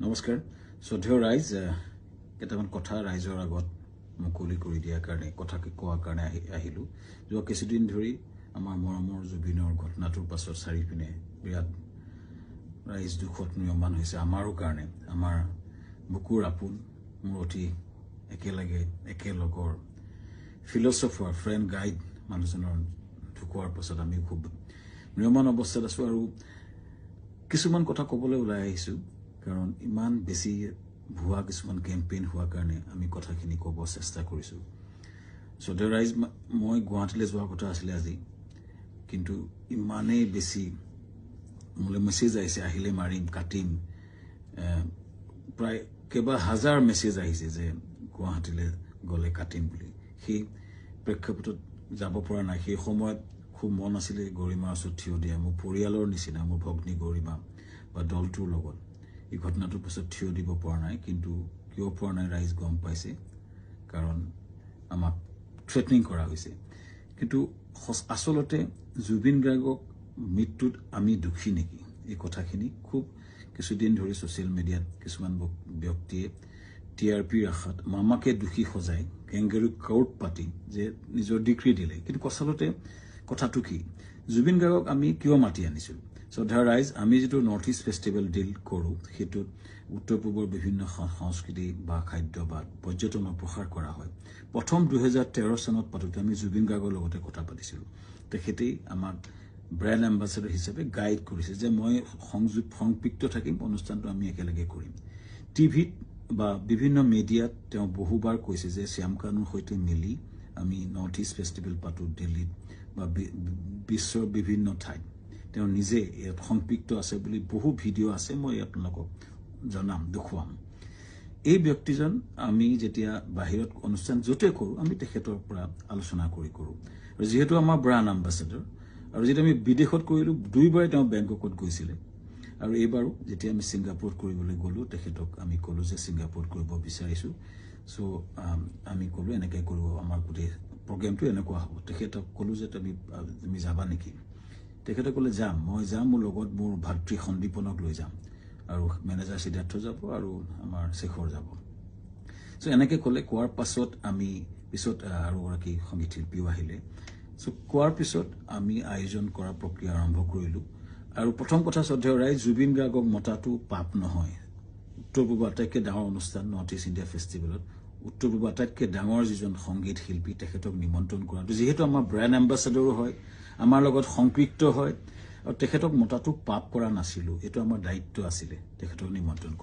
নমস্কাৰ শ্ৰদ্ধেয় ৰাইজ। কেইটামান কথা ৰাইজৰ আগত মুকলি কৰি দিয়াৰ কাৰণে, কথাকে কোৱাৰ কাৰণে আহিলোঁ। যোৱা কিছুদিন ধৰি আমাৰ মৰমৰ জুবিনৰ ঘটনাটোৰ পাছত চাৰিপিনে বিৰাট ৰাইজ দুখত ম্ৰিয়মান হৈছে। আমাৰো কাৰণে আমাৰ বুকুৰ আপোন, মোৰ অতি একেলগে একেলগৰ ফিলচফাৰ, ফ্ৰেণ্ড, গাইড মানুহজনৰ ঢুকোৱাৰ পাছত আমি খুব ম্ৰিয়মান অৱস্থাত আছোঁ আৰু কিছুমান কথা ক'বলৈ ওলাই আহিছোঁ, কাৰণ ইমান বেছি ভুৱা কিছুমান কেম্পেইন হোৱাৰ কাৰণে আমি কথাখিনি ক'ব চেষ্টা কৰিছোঁ। শ্ৰদ্ধেয় ৰাইজ, মই গুৱাহাটীলৈ যোৱাৰ কথা আছিলে আজি, কিন্তু ইমানেই বেছি মোলৈ মেছেজ আহিছে, আহিলে মাৰিম, কাটিম। প্ৰায় কেইবা হাজাৰ মেছেজ আহিছে যে গুৱাহাটীলৈ গ'লে কাটিম বুলি। সেই প্ৰেক্ষাপটত যাব পৰা নাই। সেই সময়ত খুব মন আছিলে গৰিমাৰ ওচৰত থিয় দিয়া, মোৰ পৰিয়ালৰ নিচিনা মোৰ ভগ্নী গৰিমা বা দলটোৰ লগত। এই ঘটনাটোৰ পাছত থিয় দিব পৰা নাই। কিন্তু কিয় পৰা নাই ৰাইজ গম পাইছে, কাৰণ আমাক থ্ৰেটনিং কৰা হৈছে। কিন্তু আচলতে জুবিন গাৰ্গক মৃত্যুত আমি দুখী নেকি, এই কথাখিনি খুব কিছুদিন ধৰি ছ'চিয়েল মিডিয়াত কিছুমান ব্যক্তিয়ে টিআৰপিৰ আশাত মামাকে দোষী সজাই কেংগেৰু কোৰ্ট পাতি যে নিজৰ ডিগ্ৰী দিলে। কিন্তু আচলতে কথাটো কি, জুবিন গাৰ্গক আমি কিয় মাতি আনিছিলোঁ? শ্ৰদ্ধা ৰাইজ, আমি যিটো নৰ্থ ইষ্ট ফেষ্টিভেল ডিল কৰোঁ, সেইটোত উত্তৰ পূবৰ বিভিন্ন সংস্কৃতি বা খাদ্য বা পৰ্যটনৰ প্ৰসাৰ কৰা হয়। প্ৰথম 2013 চনত পাতোঁতে আমি জুবিন গাৰ্গৰ লগতে কথা পাতিছিলোঁ। তেখেতেই আমাক ব্ৰেণ্ড এম্বাচেডৰ হিচাপে গাইড কৰিছে যে মই সংপৃক্ত থাকিম, অনুষ্ঠানটো আমি একেলগে কৰিম। টিভিত বা বিভিন্ন মিডিয়াত তেওঁ বহুবাৰ কৈছে যে শ্যামকানুৰ সৈতে মিলি আমি নৰ্থ ইষ্ট ফেষ্টিভেল পাতোঁ দিল্লীত বা বিশ্বৰ বিভিন্ন ঠাইত। তেওঁ নিজে ইয়াত সংপৃক্ত আছে বুলি বহু ভিডিঅ' আছে, মই আপোনালোকক জনাম, দেখুৱাম। এই ব্যক্তিজন আমি যেতিয়া বাহিৰত অনুষ্ঠান য'তে কৰোঁ, আমি তেখেতৰ পৰা আলোচনা কৰি কৰোঁ আৰু যিহেতু আমাৰ ব্ৰাণ্ড এম্বাচেডৰ। আৰু যেতিয়া আমি বিদেশত কৰিলোঁ, দুইবাৰে তেওঁ বেংককত গৈছিলে আৰু এইবাৰো যেতিয়া আমি ছিংগাপুৰত কৰিবলৈ গ'লোঁ, তেখেতক আমি ক'লোঁ যে ছিংগাপুৰত কৰিব বিচাৰিছোঁ। চ' আমি ক'লোঁ এনেকৈ কৰিব, আমাৰ গোটেই প্ৰগ্ৰেমটো এনেকুৱা হ'ব। তেখেতক ক'লোঁ যে তুমি যাবা নেকি? তেখেতে ক'লে যাম, মই যাম, মোৰ লগত মোৰ ভাতৃ সন্দীপনক লৈ যাম আৰু মেনেজাৰ সিদ্ধাৰ্থ যাব আৰু আমাৰ শেখৰ যাব। চ' এনেকৈ ক'লে। কোৱাৰ পাছত আমি পিছত আৰু এগৰাকী সংগীত শিল্পীও আহিলে। চ' কোৱাৰ পিছত আমি আয়োজন কৰা প্ৰক্ৰিয়া আৰম্ভ কৰিলোঁ। আৰু প্ৰথম কথা শ্ৰদ্ধেয় ৰাইজ, জুবিন গাৰ্গক মতাটো পাপ নহয়। উত্তৰ পূবৰ আটাইতকৈ ডাঙৰ অনুষ্ঠান নৰ্থ ইষ্ট ইণ্ডিয়া ফেষ্টিভেলত উত্তৰ পূবৰ আটাইতকৈ ডাঙৰ যিজন সংগীত শিল্পী, তেখেতক নিমন্ত্ৰণ কৰাটো, যিহেতু আমাৰ ব্ৰেণ্ড এম্বাচেডৰো হয়, আমাৰ লগত সংপৃক্ত হয়, আৰু তেখেতক মতাটো পাপ কৰা নাছিলোঁ, এইটো আমাৰ দায়িত্ব আছিলে তেখেতক নিমন্ত্ৰণ কৰা।